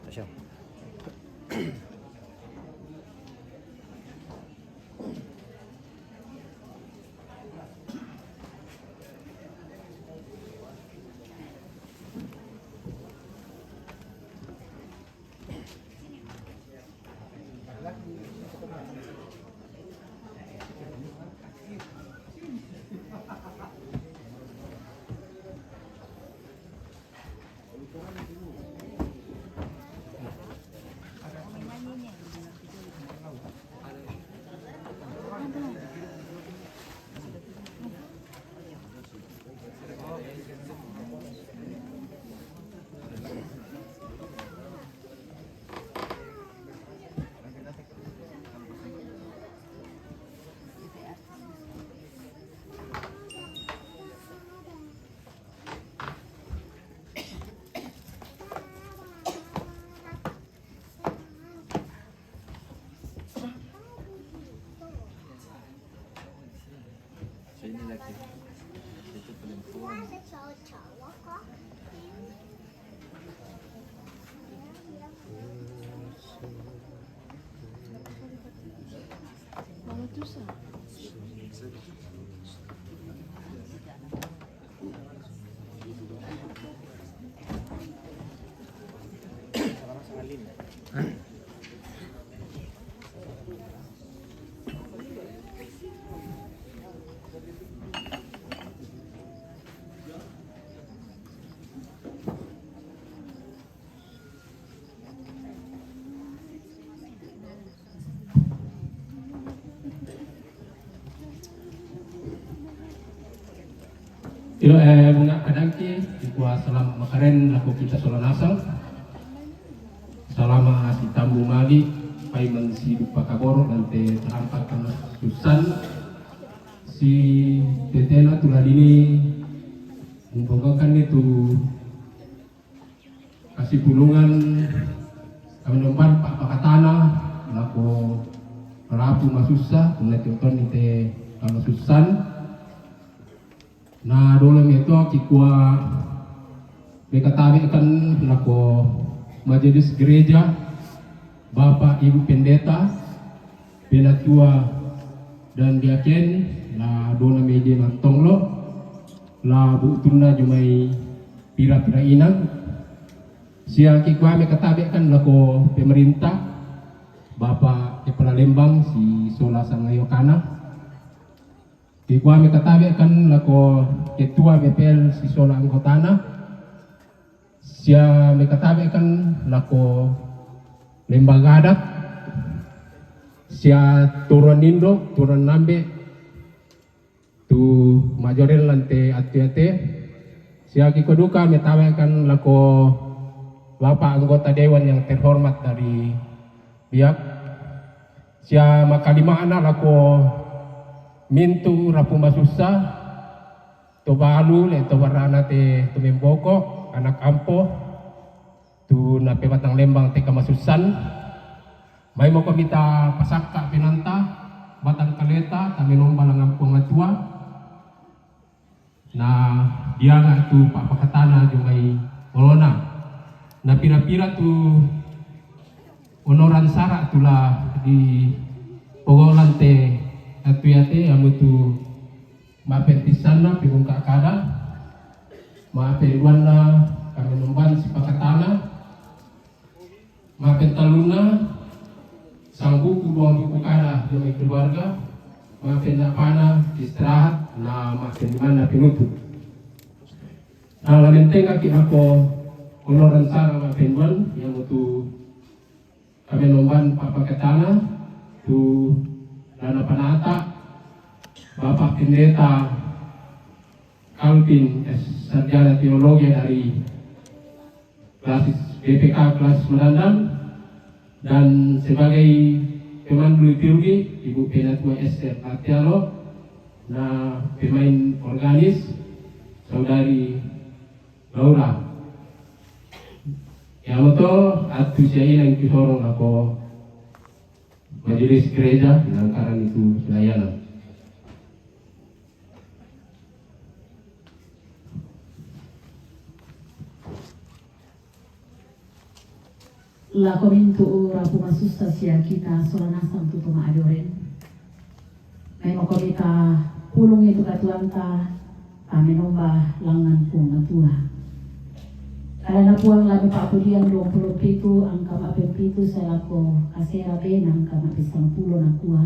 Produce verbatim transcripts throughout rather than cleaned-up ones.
So, ini lagi. Itu perempuan. Ilo, eh, bunga kadangki, ikua salama makaren lako kita sola nasang. Salama si tambu mali, paiman si dupa kaboro dan te tarampa kama susan. Si tetena tu ladini membogakan itu Kasipulungan kami nomban pa pakatana lako rapu masussa, kuna tionton ite kamasusan. Na dolo meto kikua mekatabe kan lako majelis gereja, Bapak Ibu Pendeta, Penatua dan diaken, la dona meje mantong lo, la butunna jomai pira-pira inang. Sia kikua mekatabe kan lako pemerintah, Bapak Kepala Lembang si sola sangayokana. Kikua mekatabe kan lako ketua B P L si sola anggotana. Sia mekatabe kan lako lembaga adat, sia turuan indo, turuan nambe, tu majorel lante atu-ate, sia kiko duka metabe kan lako Bapak anggota dewan yang terhormat dari Biak, sia makalimana lako mintu rapu masussa, to balu le to barana te to memboko, anak ampo, tu napebatang lembang te kamasussan. Mai moko mita pasakka penanta, batang kaleta, kami nomba langan Puang Matua. Na dianga tu papakatana jomai olona. Na pira-pira tu onoran sara tula di pogolan te atu-ate, amu tu mapen tisanna pengungka kada, mapen duanna kami nomban sipakatana, mapen taluna sang buku, duang buku kada demi keluarga, mapen napana istirahat, na mapen limanna penutup. Na lamentengaki ako onoran sara mapen duan, yang mutu kami nomban papakatana tu dana panata, Bapak Pendeta Calvin S, Sarjana Teologi dari klasis B P K kelas mendalam, dan sebagai pemandu liturgi Ibu Penatua Esther Atialo, na pemain organis Saudari Laura. Yamoto atu sia inang kisorong ako majelis gereja nangkaran itu selayanan. Lako mintu' ura pumasussa sia kita sola nasang tu to ma'adoren. Maimo komi ta pulungi tu katuoanta, ta menomba langngan Puang Matua. Kadanna Puang la Mepa'pudian duangpulo pitu angka ma'pempitu sae lako kasera bena angka ma'pesangpulo, nakua: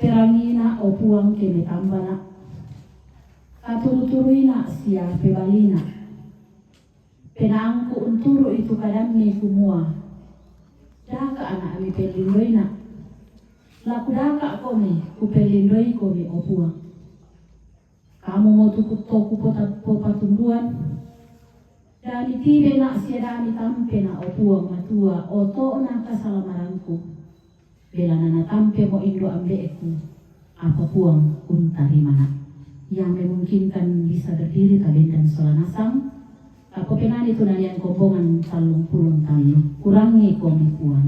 Perangina, o Puang, ke metambana', katuru-turuina sia pebalina. Penaangku unturu'i tu kadammi kumua, daka' ana' mipellindoina. La kudaka' komi, kupellindoikomi, o Puang. Kamu mo tu ku-, to kupota-, popatunduan. Da mitibena' sia da mitampena', o Puang Matua, oto'na kasalamaranku. Belana natampemo indo' ambe'ku, apa Puang untarimana'. Yang memungkinkan bisa berdiri, tabendan sola nasang. Tapopenani tu nalian kombongan tallung pulo tallu. Kurangi komi Puang.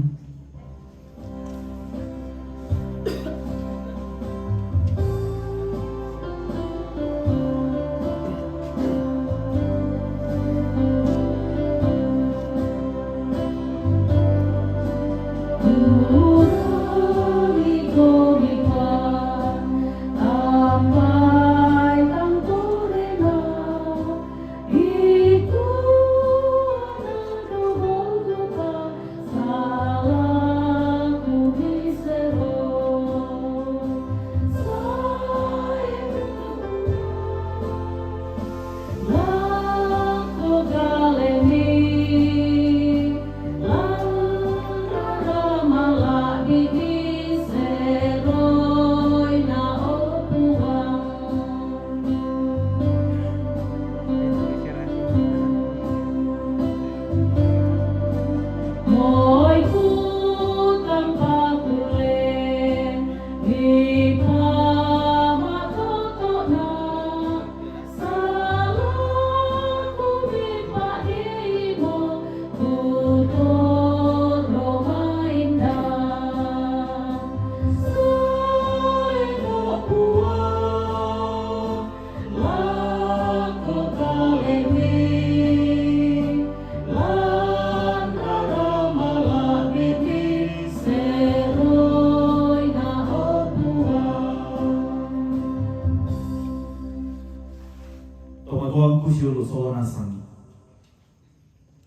Tomatuangku siulu' sola nasang.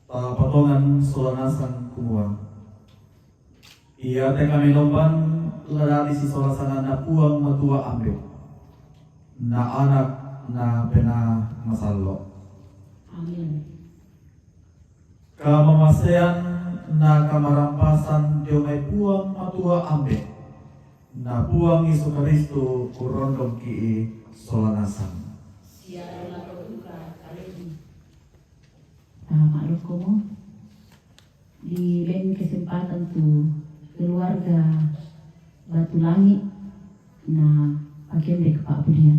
Tapatongan sola nasang kumua, iate kamenomban la dadi sisola sanganNa Puang Matua Ambe', na Anak, na Penaa Masallo'. Amin. Kamamasean na kamarampasan dio mai Puang Matua Ambe', na Puang Yesu Karistu kurrondongki'i sola nasang. Sia ro lako duka kalebi. Tama rokkomo. Diben kesempatan tu keluarga Batu Langi' na pakende ke pa'pudian.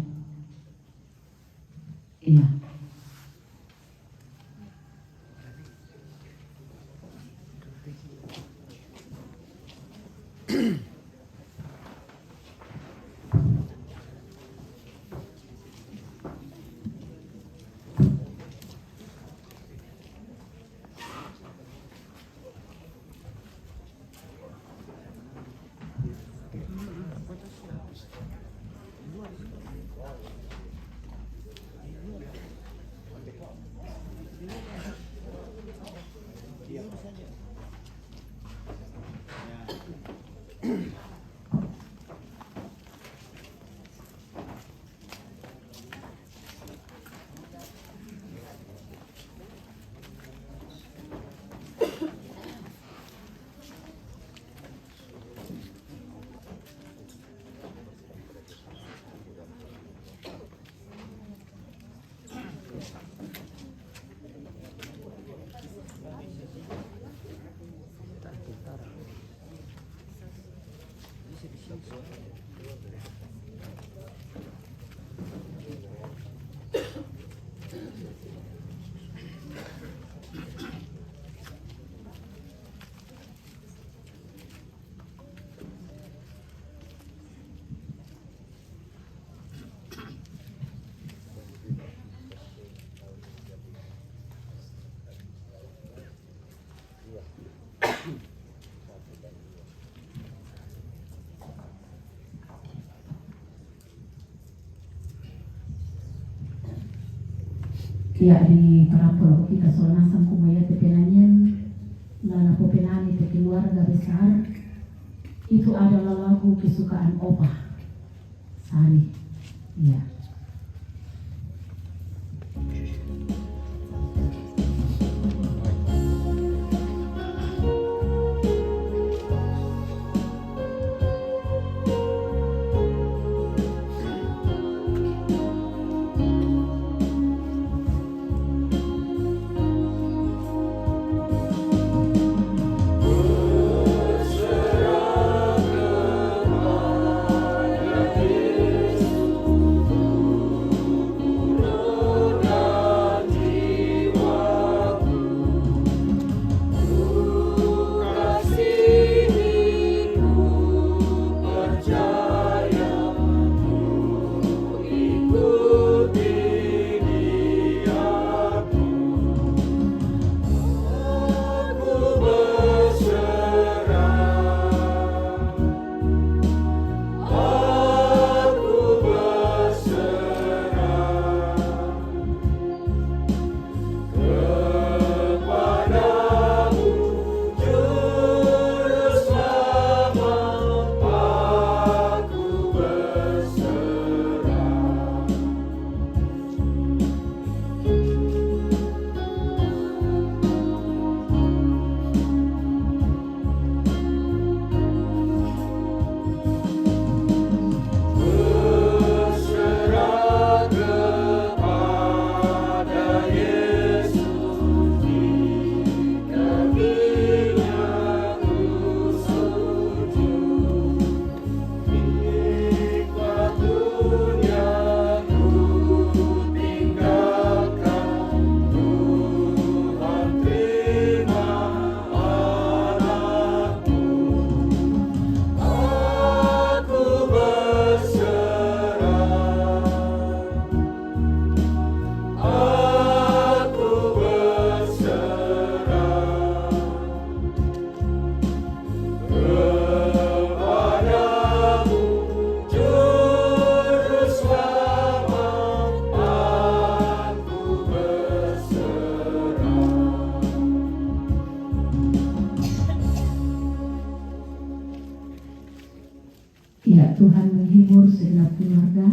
Iya. Iya, di parapolo kita sola nasang kumoya te penyanyian, la napopenani te keluarga besar, itu adalah lagu kesukaan Opa. Sari. Iya. Iya, Tuhan menghibur segenap keluarga.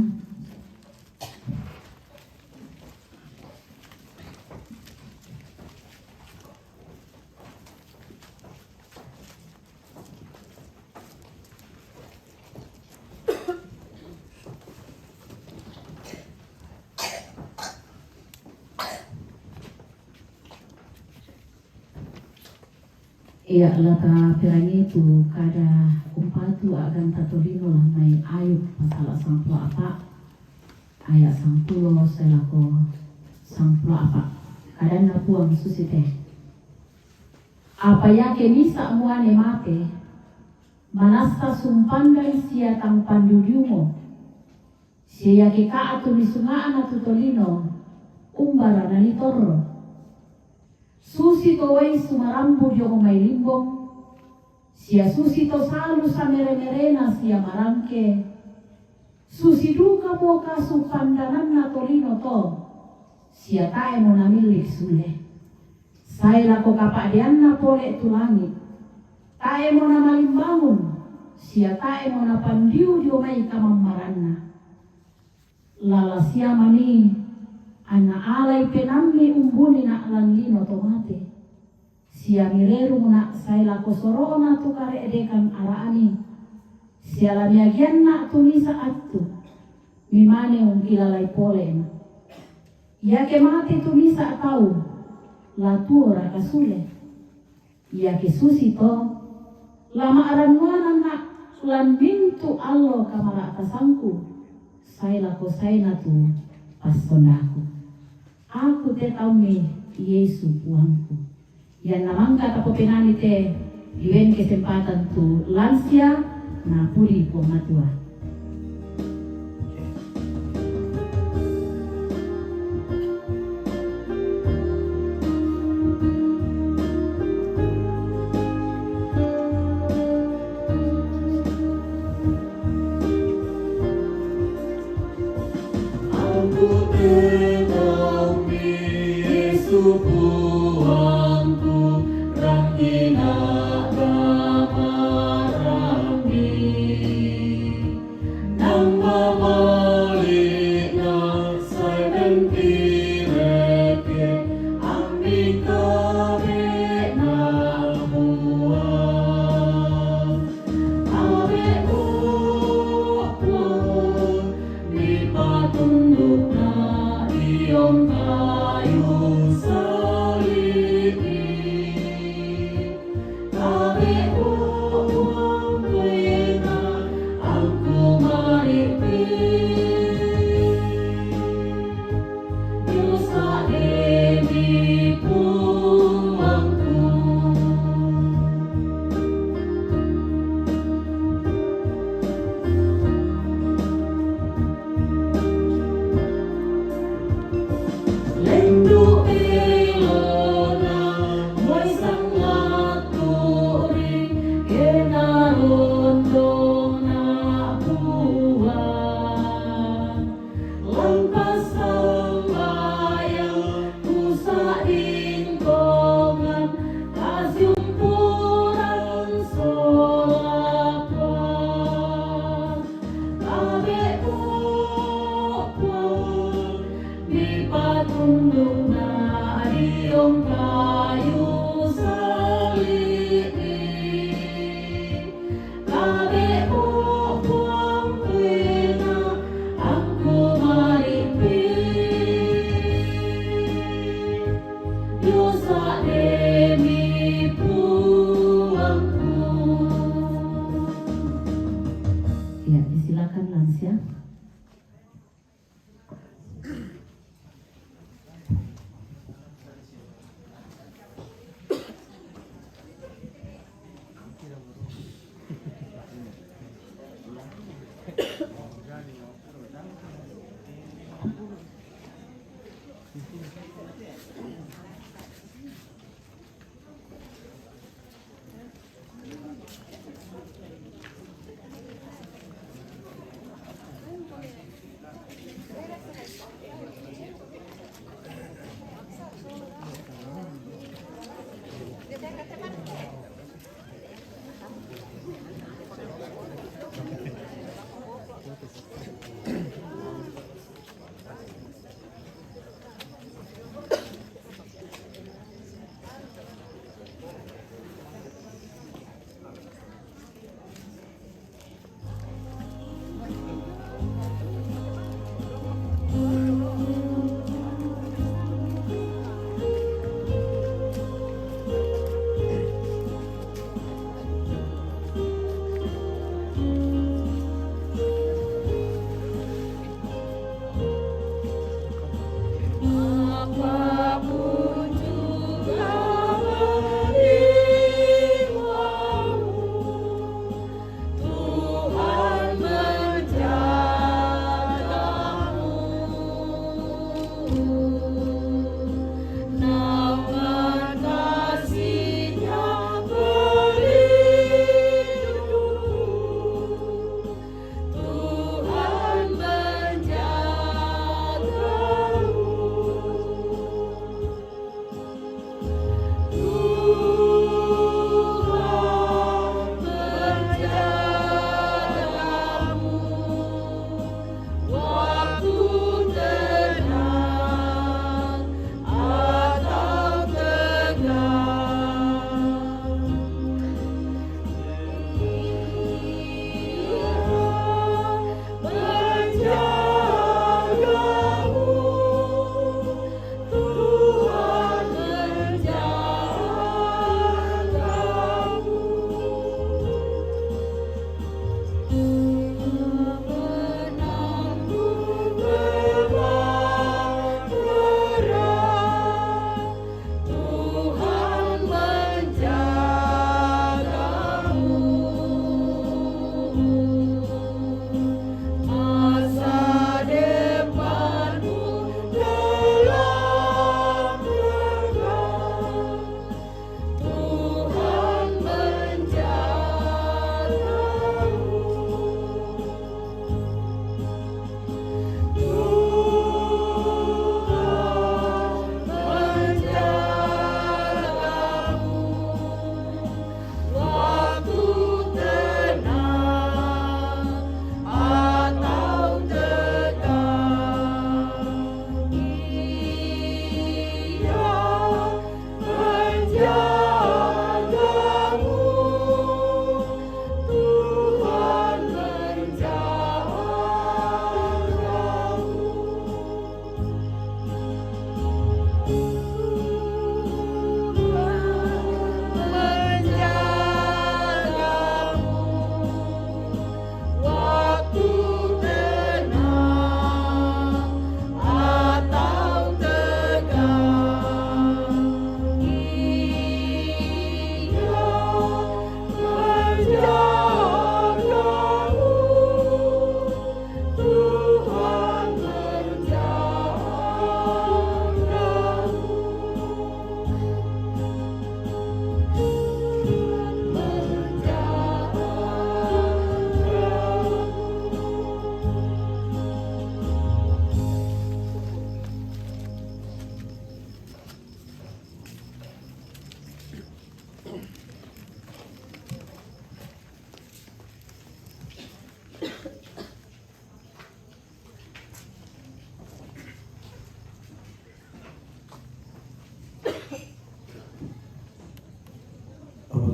Iya, la taperangi tu kada umpatu a'ganta tolino la mai Ayub pasala sangpulo apa', aya' sangpulo sae lako sangpulo apa'. Kadanna Puang susi te, Apa iake misa' muane mate, manassa sumpandang sia tang pandiu-diumo, sia iake ka'tu misunga'na tu tolino, umbara nanitorro? Susito uai sumarambu dio mai limbong, sia susito salu samere-merena sia marangke, susi dukamo kasupandananna tolino to, sia tae'mo namillik sule. Sae lako kapa'deanna pole tu langi', tae'mo namalimbangun, sia tae'mo napandiu dio mai kamammaranna. Lala sia manii, anna alai penaammi umbunina' lan lino to mate, sia mirerungna' sae lako soro'na tu kare'dekan ara'mi, sia la miageanna' tu misa' attu, mimane ungkilalai polena'. Iake mate tu misa' tau, la tuoraka sule? Iake susito, la ma'rannuananna' lan mintu' allo kamara'tasangku, sae lako saena tu passondaku. Aku te taummi, Yesu Puangku. Ianna mangka tapopenani te, diueng kesempatan tu lansia, napudi Puang Matua. Puangku, rang ina' kamarami, nang mamali'na sai mentire ke, ambi kabe'na puang. Abe' puang, mipatundukna' diong kayu salib. Abe' puang, kuina' angku maripi. Yusa' demi puangku. Lendu' elona moi sanglaturi, kena rondona puang. Lampas sambayang, kusa' dingkongan, kasiumpuran solapa. Abe' puang, mipatundukna' diong kayu salib. Abe' puang, kuina' angku maripi. Yusa' demi puangku. Ya, disilakan lansia.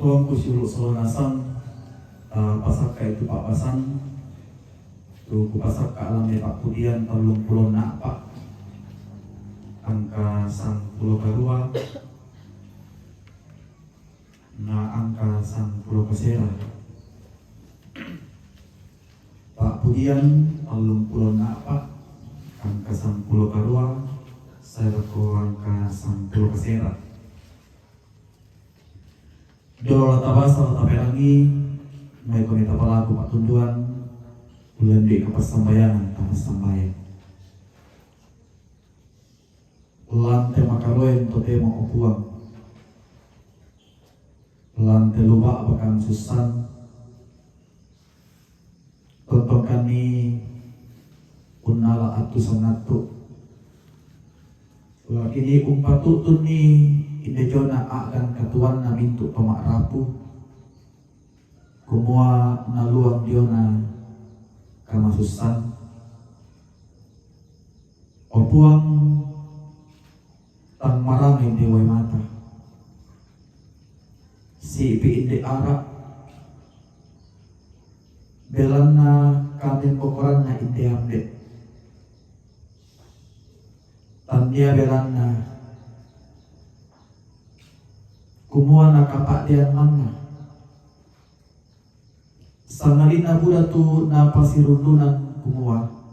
Tuangku siulu' sola nasang, eh, pasakka itu pa'basan, tu kupasakka' lamme Pa'pudian tallumpulo a'pa', angka sangpulo karua, na angka sangpulo kasera. Pa'pudian tallumpulo a'pa', angka sangpulo karua, sae lako angka sangpulo kasera. Dolo la tabasa la taperangi, maikomi tapalaku pa'tunduan, ullendu'i kapassambayangan tapassambayang. Lan te makaroen totemo, o Puang. Lan te luba'bakang sussan. Tontongkanni unnala attu sangattu. Lakini umpatu'tunni inde diona a'gan katuanna mintu' toma'rapu, kumua naluang diona kamasussan. O Puang, tang marame inde wae mata. Si'pi' inde ara', belanna kamembokoranna inde ambe'. Tannia belanna kumua nakapa'dean manna. Sangadinna buda tu napasirundunan kumua,